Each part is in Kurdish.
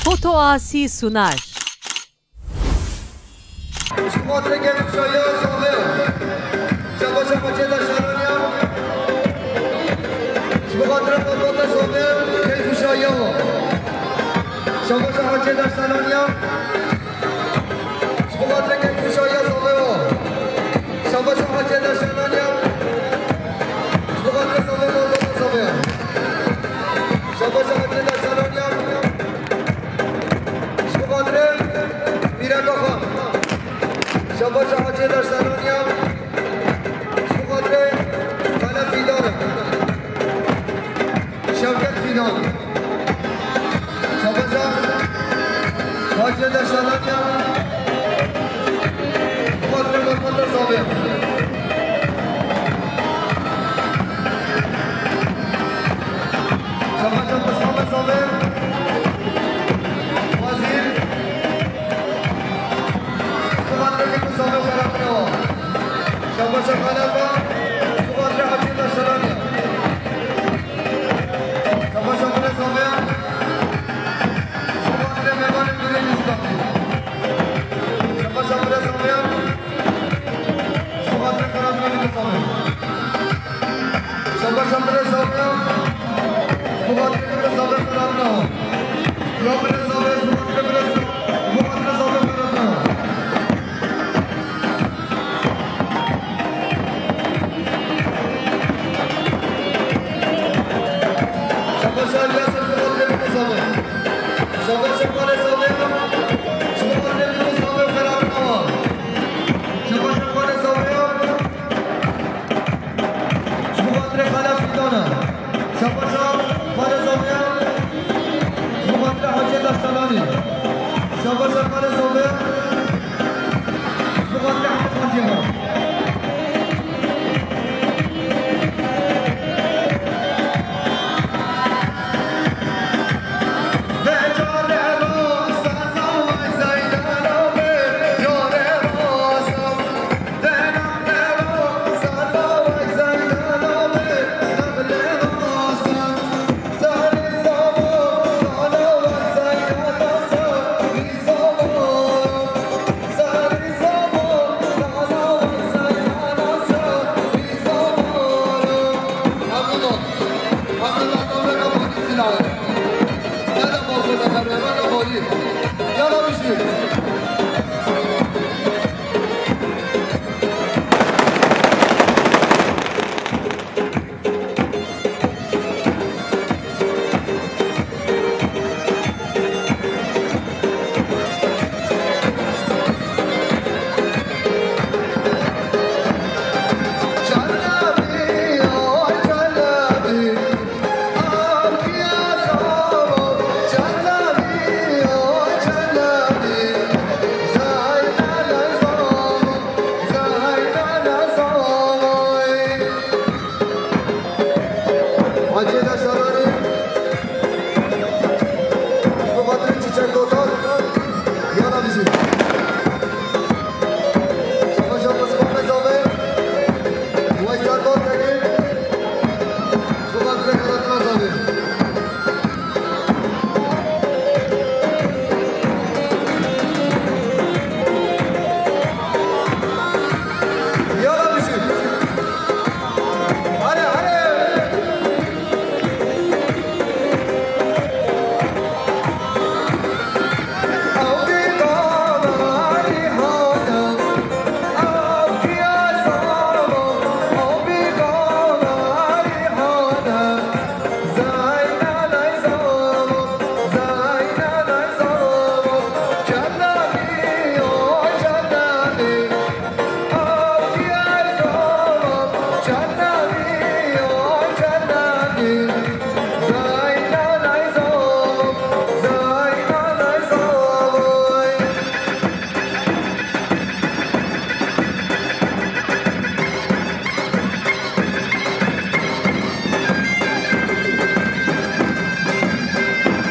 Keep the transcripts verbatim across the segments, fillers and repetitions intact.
Foto Asi sunar. Ji xatirê keyfxweşiya Zomê. Şabaşa Hacê Daştananiya. Ji xatirê malbata Zomê keyfxweşiya wan. Şabaşa Hacê Daştananiya. Ji xatirê keyfxweşiya Zomê wan. Şabaşa Hacê Daştananiya. Ji xatirê Zomê malbata Zomê. Şabaşa Hacê Daştananiya. Ji xatirê Mîreka xwe. Şabaşa Hacê Daştananiya. Ji xatirê Xelef Fîdan e. Şevket Fîdan. Şabaşa Hacê Daştananiya. Ji xatirê Mehmet Sabiya. Şabaşa Mustafa Sabiya. Wezîr. Ji xatirê Mîrku Sabiya xeratina wan. Şabaşa Xelefa. Ji xatirê Hacê Daştananiya. Şabaşa Mire Sabiya. Ji xatirê mêvanê Nûrê Yusufakî. Şabaşa Mire Sabiya. Ji xatirê xeratina Mîrku Sabiya. Şabaşa Mire Sabiya. Ji xatirê Mîrku Sabiya xeratina wan. Ya Mire Sabiya, ji xatirê Mire Sabiya, ji xatirê Sabiya xeratina wan. Şabaşa Yasir, ji xatirê Mîrku Sabiya. Şabaşa Mire Sabiya. Ji xatirê Mîrku Sabiya xeratina wan. Şabaşa Mire Sabiya. Ji bo xatirê Xelef Fîdan e. Şabaşa Xalê Zomê. Ji bo xatirê Hacê Daştananî. Şabaşa Xalê Zomê. Ji bo xatirê Hemîd Xazî. Hacê Daştananî, bi xatirê Çiçek Dotan, yana bijî. Şabaşa Misbah Mezavê, Weysel Baltekî, bi xatirê Xelat Mezavê. Yana bijî. Hale, hale.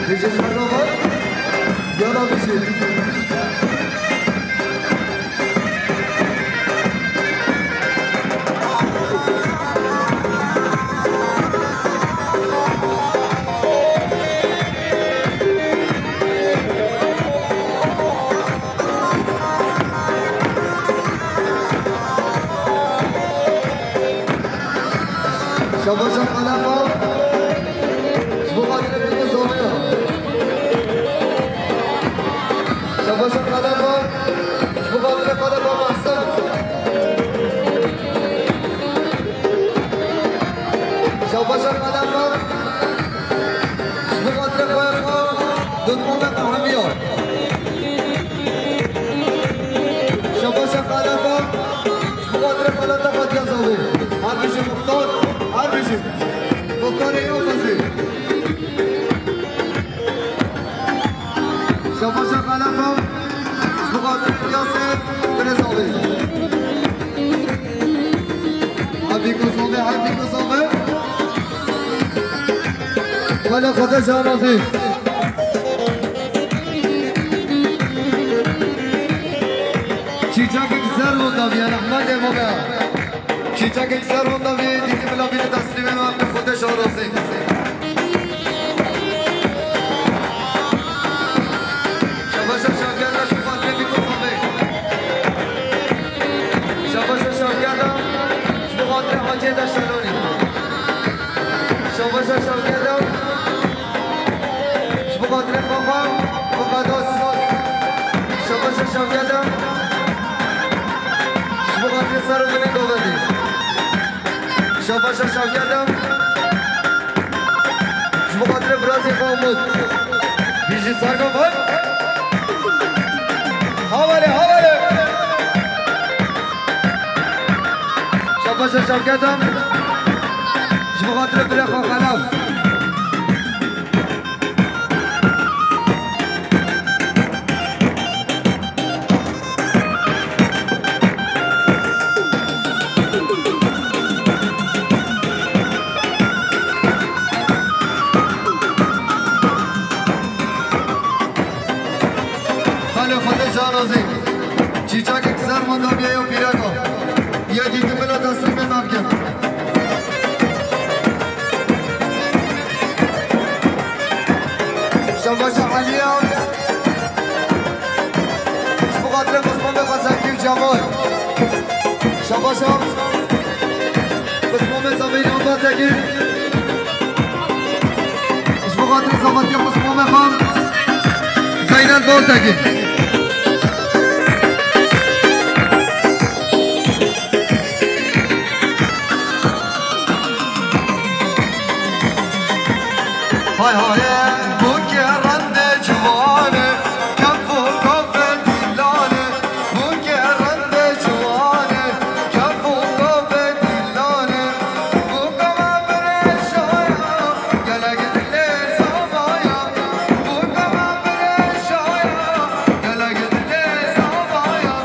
Bijî Serdovan, yana bijî. Dotmame Qehemiya. Şabaşa Xelefa. Ji bo xatirê xelata Fatiya Zavê. Her bijî muxtar, her bijî. Muxtarê Yafezê. Şabaşa Xelefa. Ji bo xatirê Yasê. Birê Zavê. Her bîko Zavê, her bîko Zavê. Wele Xwedê şanazî. Çîçekek ser wenda bîye, rehmetê me be. Çîçekek ser wenda bîye, dîtî bila bîne teslîmê me, Xwedê şanazî. Şabaşa şagirda ji bo xatirê Bîko Zavê. Şabaşa şagirda ji bo xatirê Haciyê Deştelanî. Şabaşa şagirda ji bo xatirê Xaxa Muqedas. Şabaşa şagirda ji bo xatirê ser û binê Govendî. Şabaşa şagirda ji bo xatirê birazê xwe Umut. Bijî Sargo Van. Havalê, havalê. Şabaşa şagirda ji bo xatirê birê xwe Xelef. Xalê Xwedê şanazî. Çîçekek ser wenda bîye yo pîreka. Yê dîtî bila teslîmê me bike. Şabaşa Eliya. Ji bo xatirê Osman Bey Xezekî û Cemal. Şabaşa Osman Bey Zemîn Anbatekî. Ji bo xatirê Zematiya Osman Bey Xan. Zeynel Baltekî. Hay hay, bu ke rende ciwane, kef û kafê dîlane, bu ke rende ciwane, kef û kafê dîlane, bu kama birêşaya, gelek dilê zavaya, bu kama birêşaya, gelek dilê zavaya.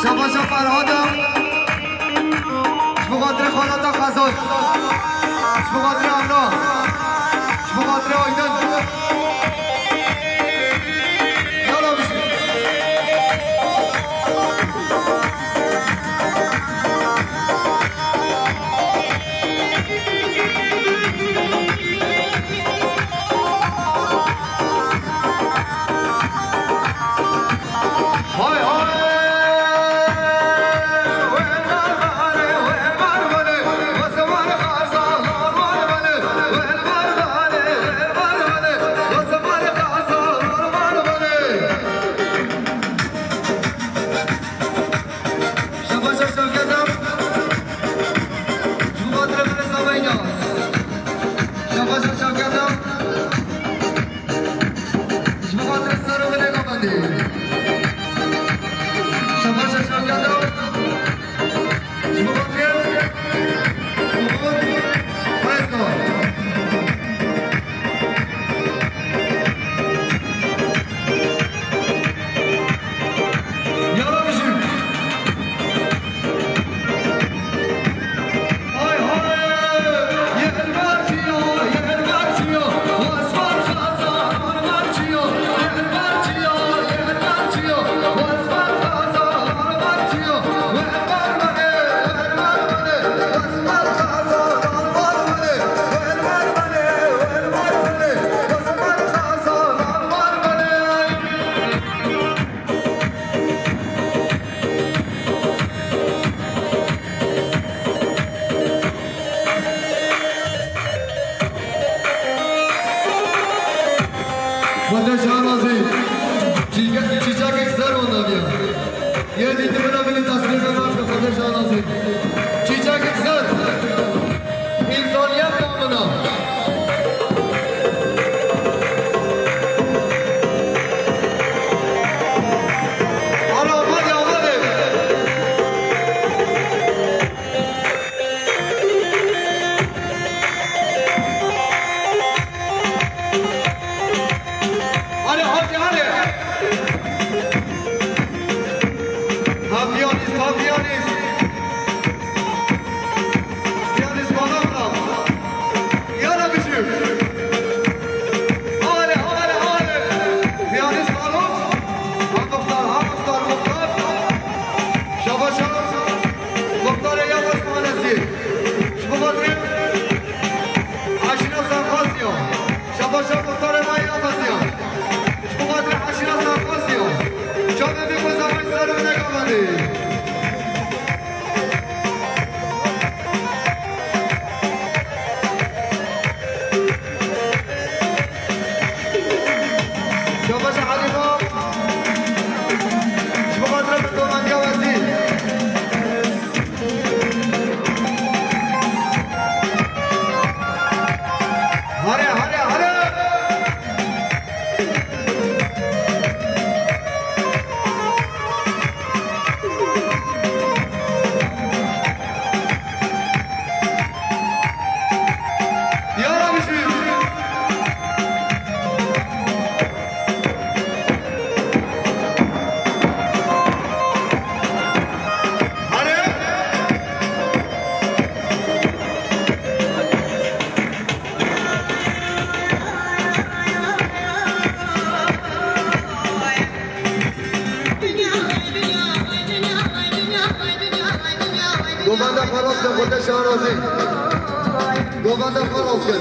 Şabaşa Ferhada. Ji bo xatirê xalata Xezal. Ji bo xatirê Emrah. Ji bo xatirê Aydin. Yala bijî. Şabaşa Şevket Am. Ji bo xatirê Xelîsa Beyna. Şabaşa Şevket Am. Ji bo xatirê Sero Binê Gamendê. Şabaşa Şevket Am. Ji bo xatirê Umut Xwesta. Yara bijî. Hay hay, yehil merciya, yehil merciya, Osman Xezal merciya, yehil merciya, yehil merciya, Osman Xezal merciya, yehil merciya, yehil merciya, Osman Xezal merciya. Xwedê şanazî. Çîçek-, çîçekek ser wenda viya. Yê dîtibina min ê tesmîr bibin, Xwedê şanazî. Çîçekek ser. Însaniyet da min a. Ala, amadê, amadê. Hadi, hadi, hadi. Ha piyanîst, ha piyanîst. Piyanîst bana bırak. Yana küçük. Hadi, hadi, hadi. Piyanîst bana. Ha muxtar, ha muxtar, muxtar. Şabaş, şabaş. Muxtarê ya Osmanesi. Ji bo xatirê Aşîra Sarxasiya. Şabaşa muxtarê me ya Xasiya. Ji bo xatirê Aşîra Sarxasiya. Çavê bê ku zehmet ser bine Gamendê. Şabaşa Halîfa. Ji bo xatirê min domandiya wezî. Hare, hare, hare! Yara bijî. Hare. Govenda xwe rast ke, xwe te şarazî. Govenda xwe rast ke.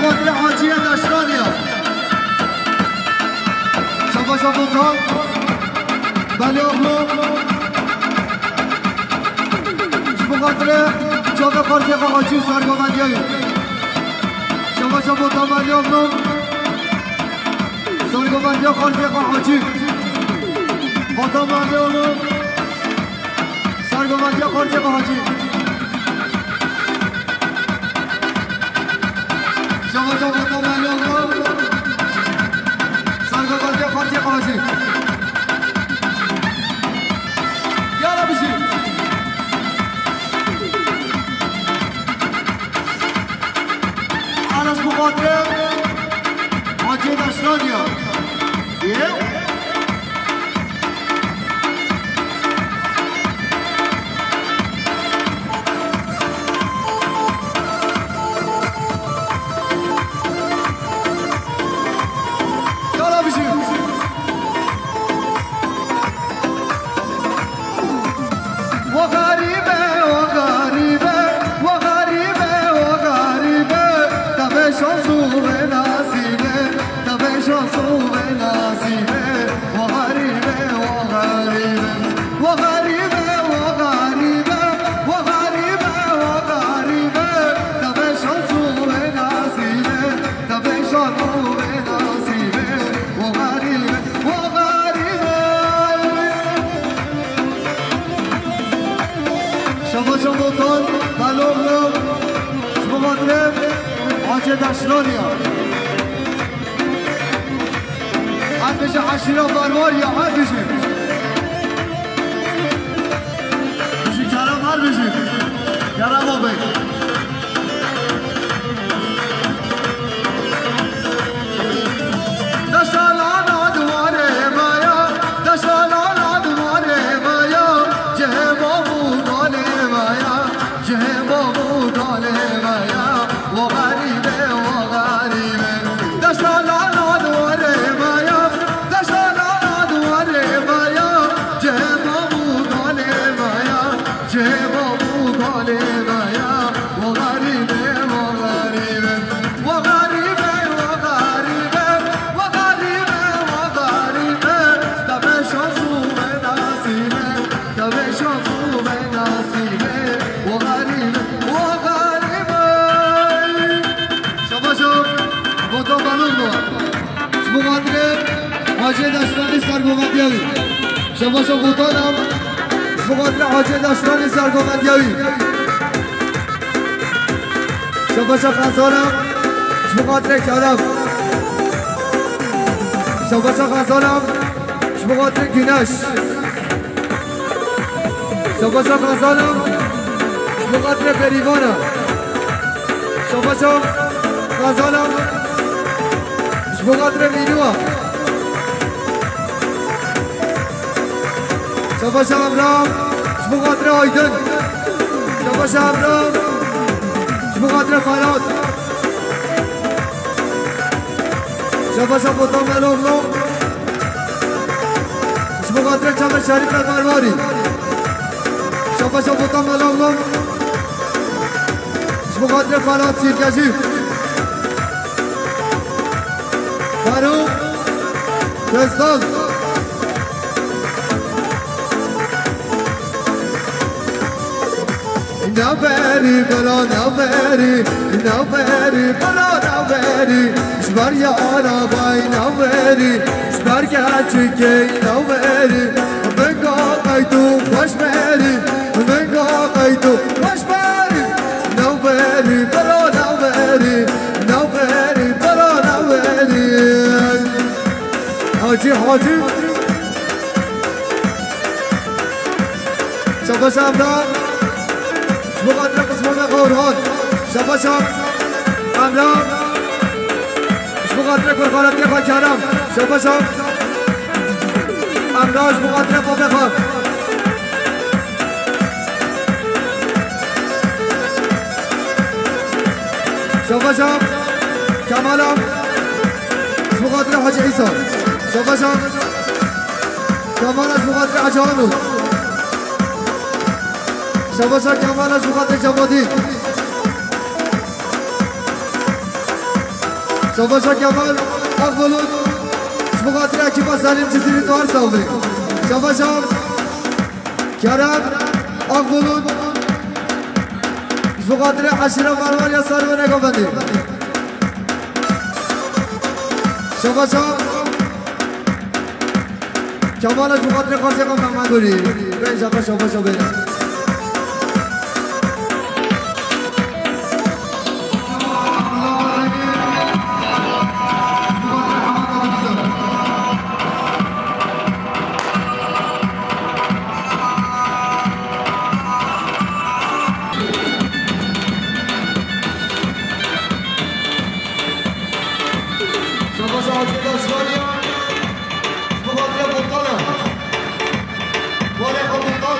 Xatirê Haciyê Deştaniya. Şabaşa Botan. Belê oxlo. Ji bo xatirê çavê xarzê xwe Hacî û sergovendiya wî. Şabaşa Botan belê oxlo. Sergovendiya xarzê xwe Hacî. Botan belê oxlo. Sergovendiya xarzê xwe Hacî. Şabaşa Botan belê oxlo. Sergovendiya xarzê xwe Hacî. Ya Rebî jî. Aras bi xatirê Hacî Deştaniya. Yê? Yala bijî. Wa xerîbe, wa xerîbe, wa xerîbe, wa xerîbe. Tevê şans û vê nasîbe, tevê şans û vê nasîbe. Wa xerîbe, wa xerîbe, wa xerîbe, wa xerîbe, wa xerîbe, wa xerîbe. Tevê şans û vê nasîbe, tevê şans û vê nasîbe. Wa xerîbe, wa xerîbe. Şabaşa Botan, belê oxlo, ji bo xatirê Hacê Deştaniya. Her bijî eşîra Berwariya, her bijî. Bijî kerem, her bijî. Kerem abi. Deşalana di warê me ya, deşalana di warê me ya, cihê bab û dalê me ya, cihê bab û dalê me ya, wa xerîbe, wa xerîbe. Deşalana di warê me ya, deşalana di warê me ya, cihê bab û dalê me ya, cihê bab û dalê me ya, wa xerîbe, wa xerîbe. Wa xerîbe, wa xerîbe, wa xerîbe, wa xerîbe. Tevê şans û vê nasîbe, tevê şans û vê nasîbe. Wa xerîbe, wa xerîbe. Şabaşo, Botan belê oxlo. Ji bo xatirê Hacê Deştanî sergovendiya wî. Şabaşo Botan, ji bo xatirê Hacê Deştanî sergovendiya wî. Şabaşa Xezana, ji bo xatirê Kerem. Şabaşa Xezana, ji bo xatirê Güneş. Şabaşa Xezana, ji bo xatirê Berîvana. Şabaşa Xezana, ji bo xatirê Mînûa. Şabaşa Emrah, ji bo xatirê Aydin. Şabaşa Emrah, ji bo xatirê Ferhat. Şabaşa Botan belê oxlo, ji bo xatirê Çemê Şerîf Berwarî. Şabaşa Botan belê oxlo, ji bo xatirê Ferhat Sîrkejî. Faruk Destan. Navberî, bala navberî, navberî, bala navberî, ji ber yara bay navberî, ji ber keçikê navberî, venga qeyt û xweş berî, venga qeyt û xweş berî, navberî, bala navberî, navberî, bala navberî. Hacî, Hacî. Şabaş Emrah. Ji bo xatirê qismana Orhan. Şabaş Emrah. Ji bo xatirê kurxaletiya xwe Kerem. Şabaş Emrah ji bo xatirê babê xwe. Şabaş Kemala. Ji bo xatirê Hacî Îsa. Şabaş Kemala ji bo xatirê Hacî Hanû. Şabaş Kemala ji bo xatirê Cevadî. Şabaşa Kemal Akbulut, ji bo xatirê ekîpa Selîm Cizîrî tu her sax bî. Şabaşa Kerem Akbulut, ji bo xatirê eşîra Marmariya Sarwênek Efendî. Şabaşa Kemal ji bo xatirê xarsê xwe Mehmed Gurî. Rêja xwe şabaşa bêne. Şabaşa Hacı Taşlarya, ji bo xatirê Bultan e. Xwarê xwe Bultan.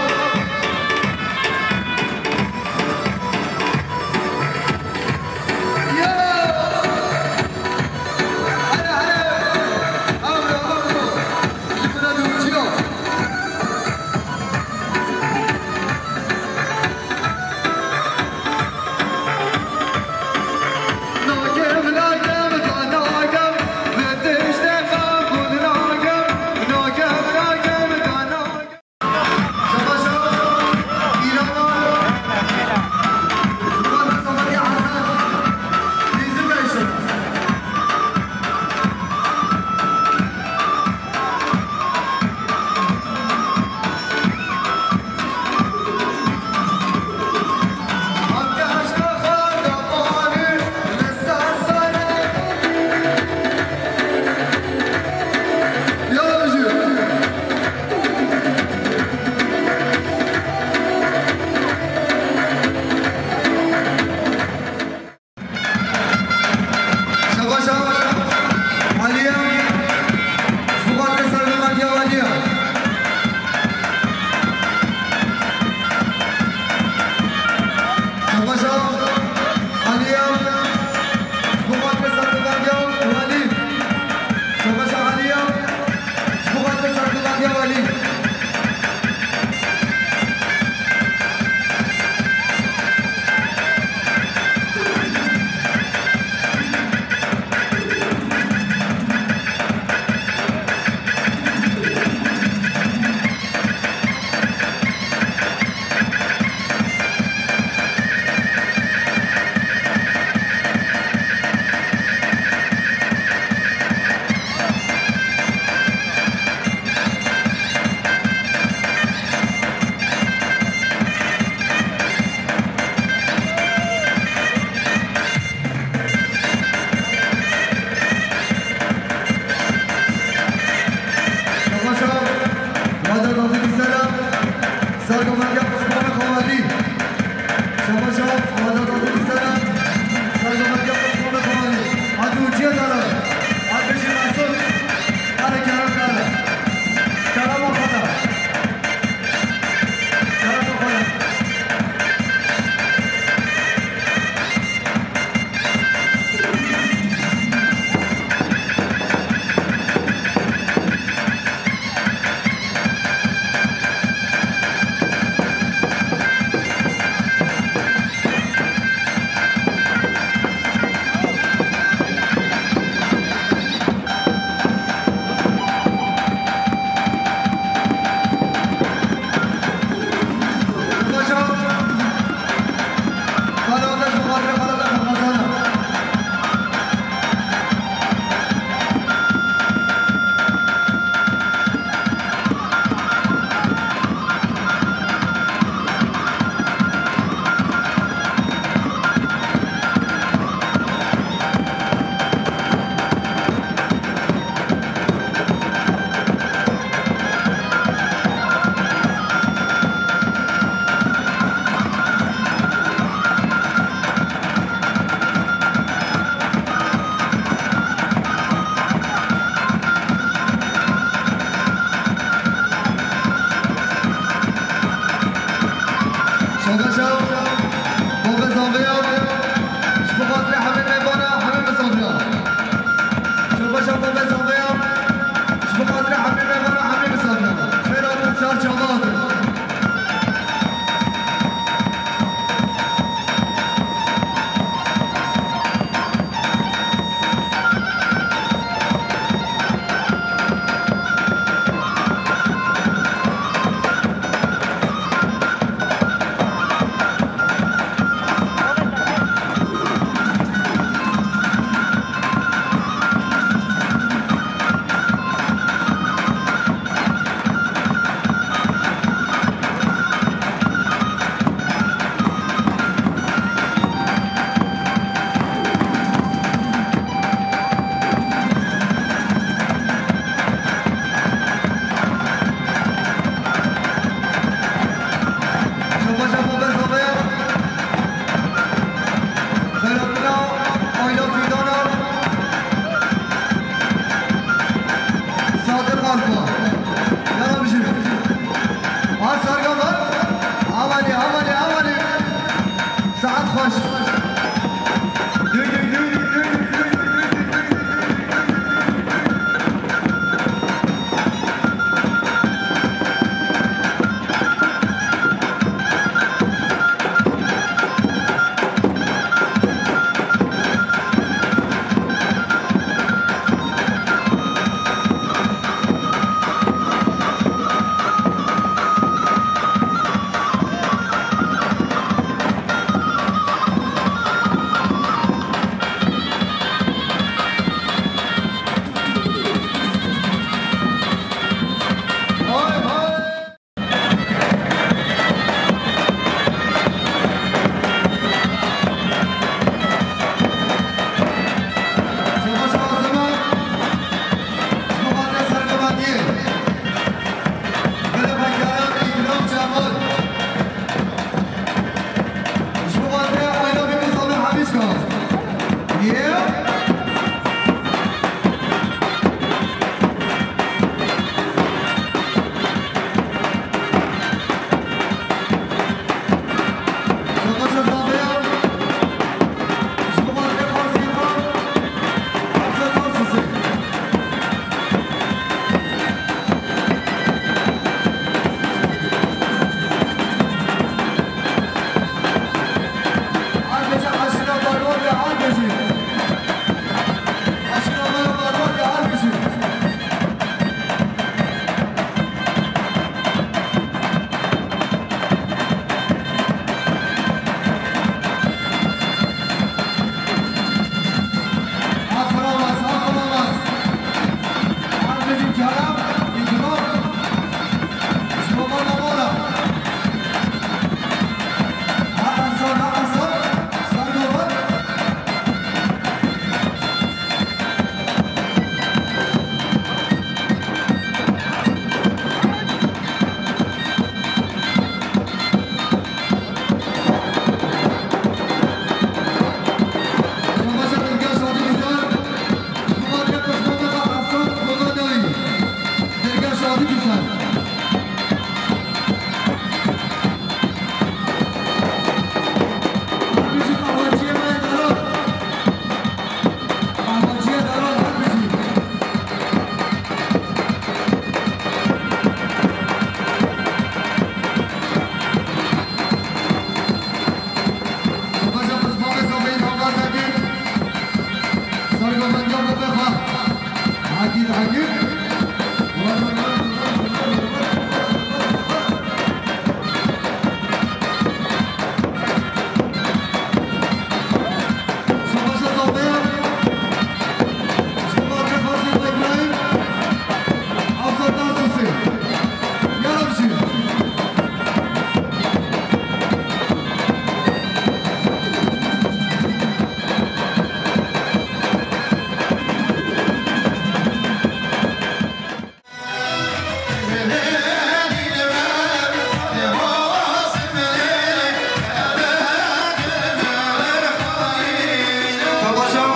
Şabaşa,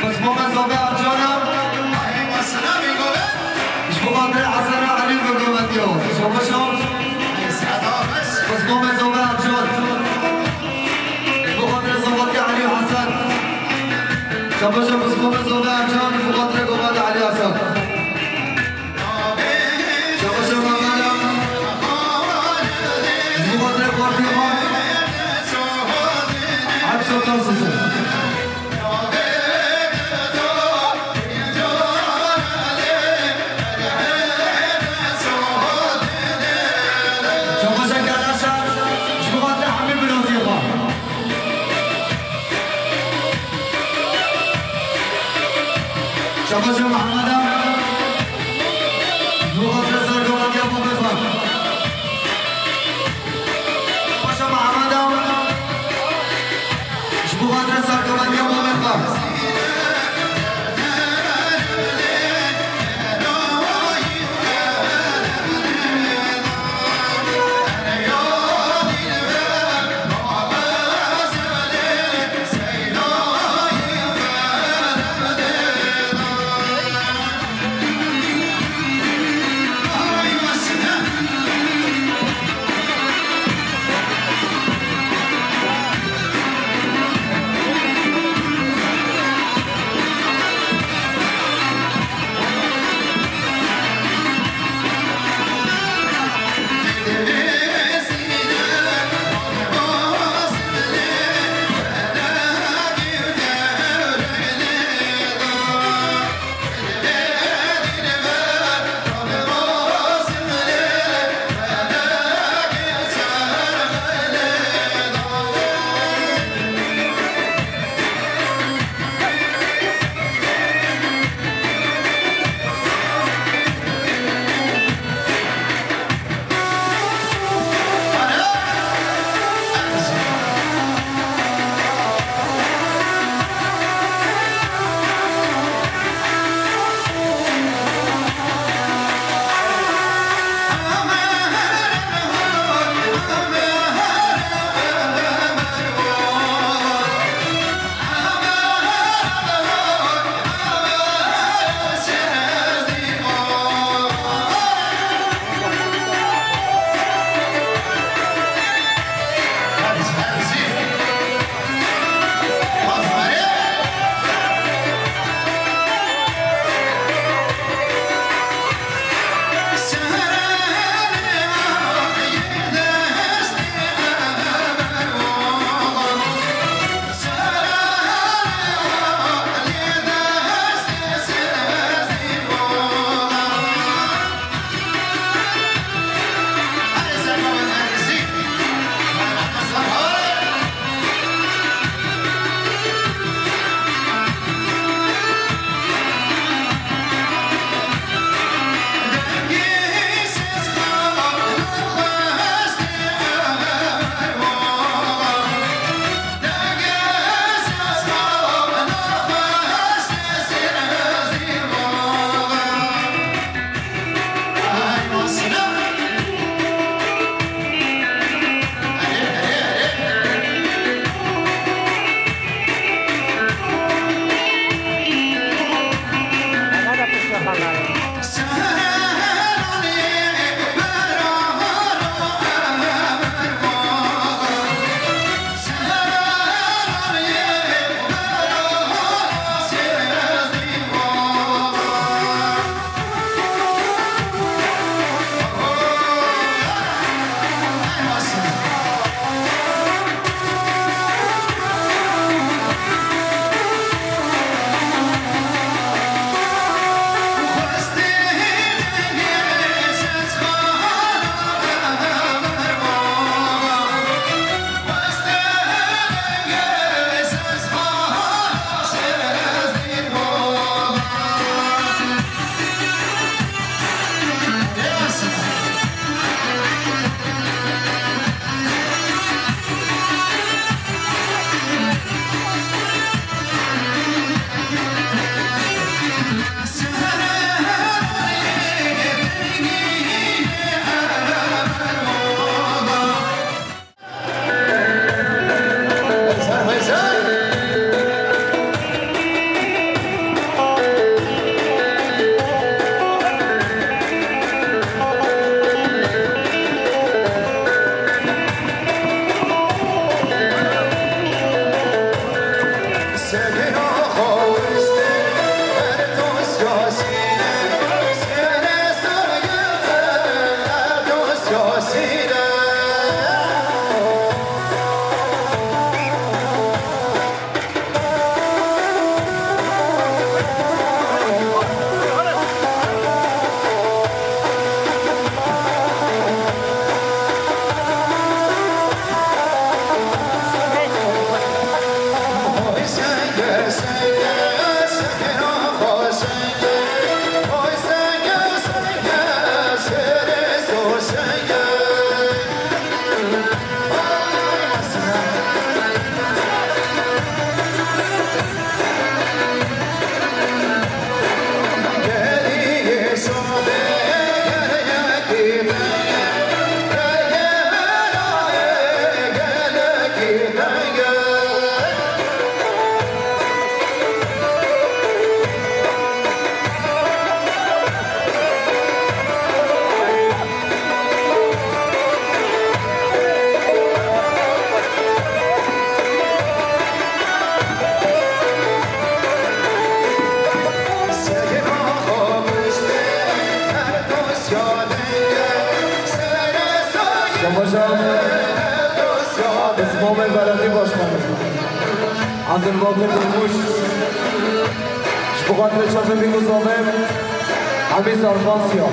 pismamê Zobê Ercan e. Ji bo xatirê Hesena Elî vegovendiya. Şabaşa, pismamê Zobê Ercan. Ji bo xatirê Zobatiya Elî Hesen. Şabaşa, pismamê Zobê Ercan. Ji bo xatirê Zobatiya Elî Hesen. Şabaşa Mehmeda. Ji bo xatirê Fatîma. Hep Sultan Sisi. Şabaşa Keleşa. Ji bo xatirê hemî biroziyê xwe. Şabaşa Mehmeda. Ji bo xatirê sergomandiya Momê xwe. Paşa Mehmeda. Ji bo xatirê sergomandiya Momê xwe. Şamaşa Îsmail Beletî Başkanı. Abdülbakir Durmuş. Ji bo xatirê çavê vî nizamê, Hemî Sarfasya.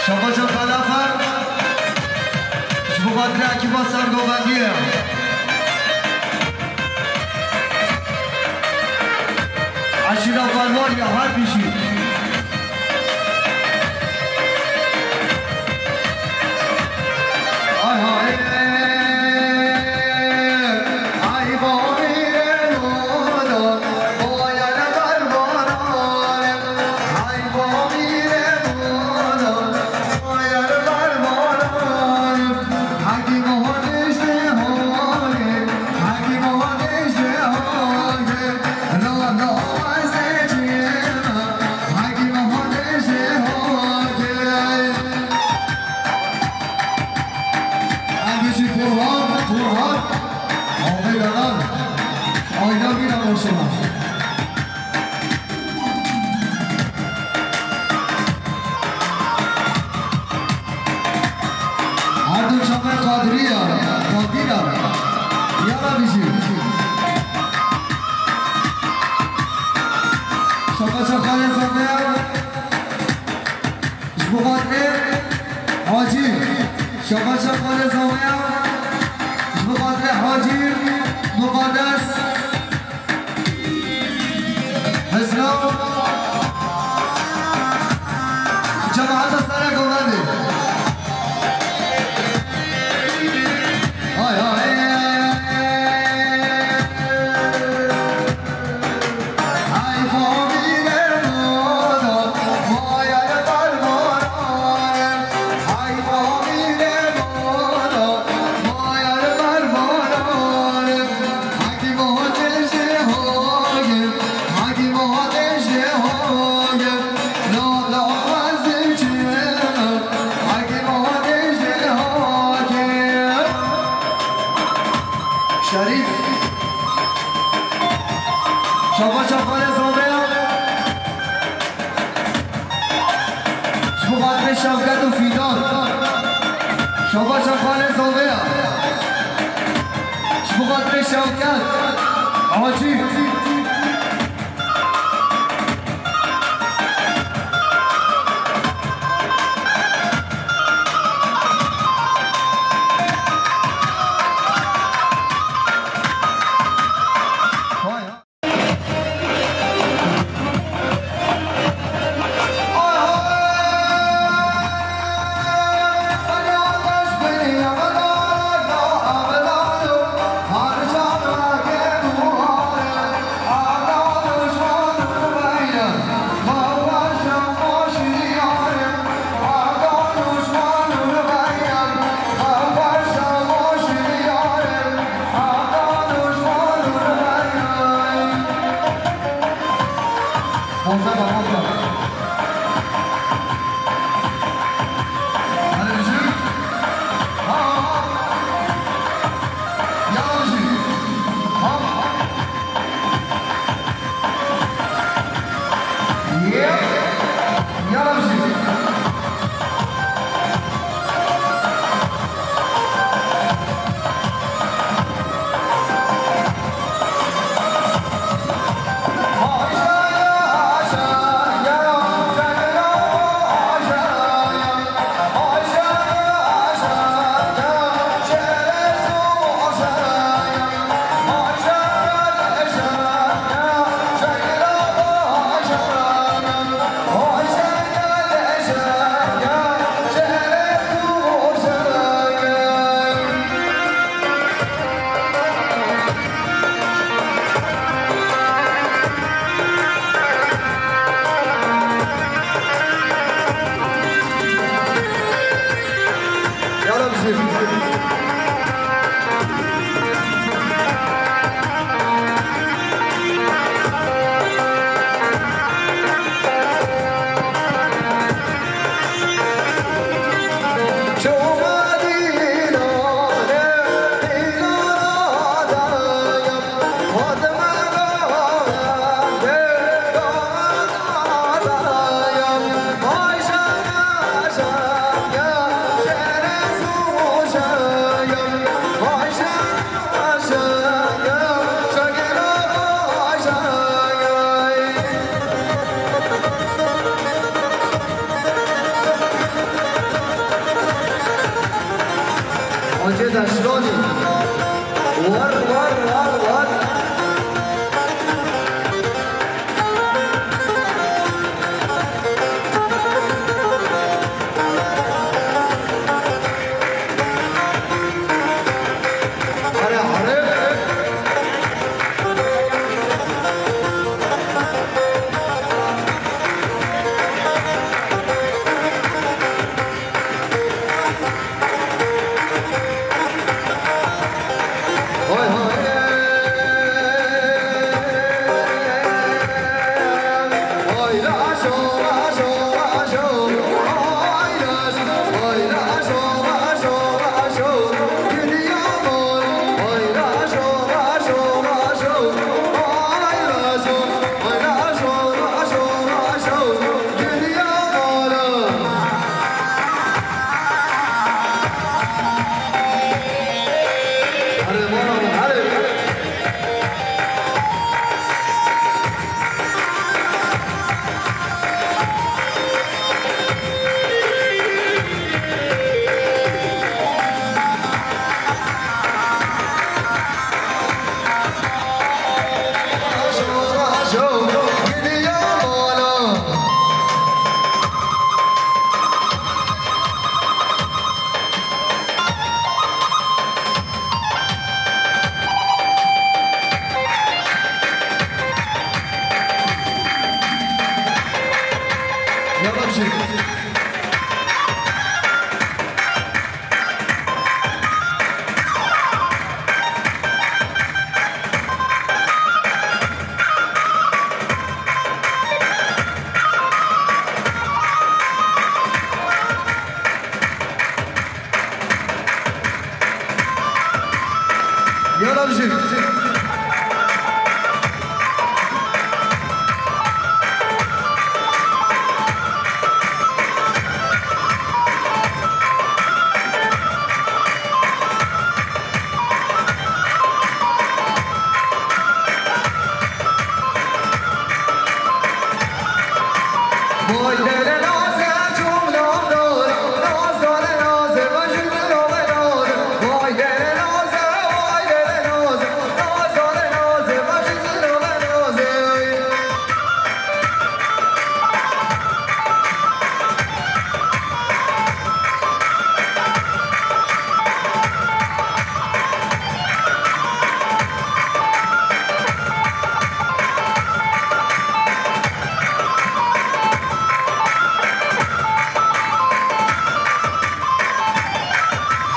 Şabaşa Xalafer, ji bo xatirê ekiba Sergovendiyê. Eşîra Ferwariya her bijî. Ay hay. Em bijî Burhan, Burhan. Alvê danan. Ayna bîra maşallah. Her du çavê Kadiriya, Kadira. Yara bijî. Şabaşa Xalê Zameya. Ji bo xatirê Hacî, şabaşa xalê zameya. Ji bo xatirê Hacî Muqaddes. Hizra. Cemaeta Sere Govendê. Hay hay. Şerîf. Şabaşa xalê zameya. Ji bo xatirê Şevket û Fîdan. Şabaşa xalê zameya. Ji bo xatirê Şevket. Hacî. Deşlanî. War, war, war, war. Here, here. Yala bijî.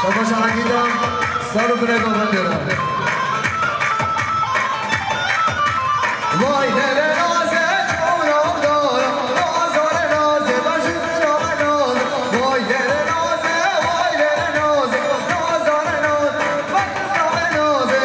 Şabaş Arakî de sar û bineka bendê re. Vay dere naze, çavna dara, nazare naze, bajin name naze. Vay dere naze, vay dere naze, nazare naze, bajin name naze.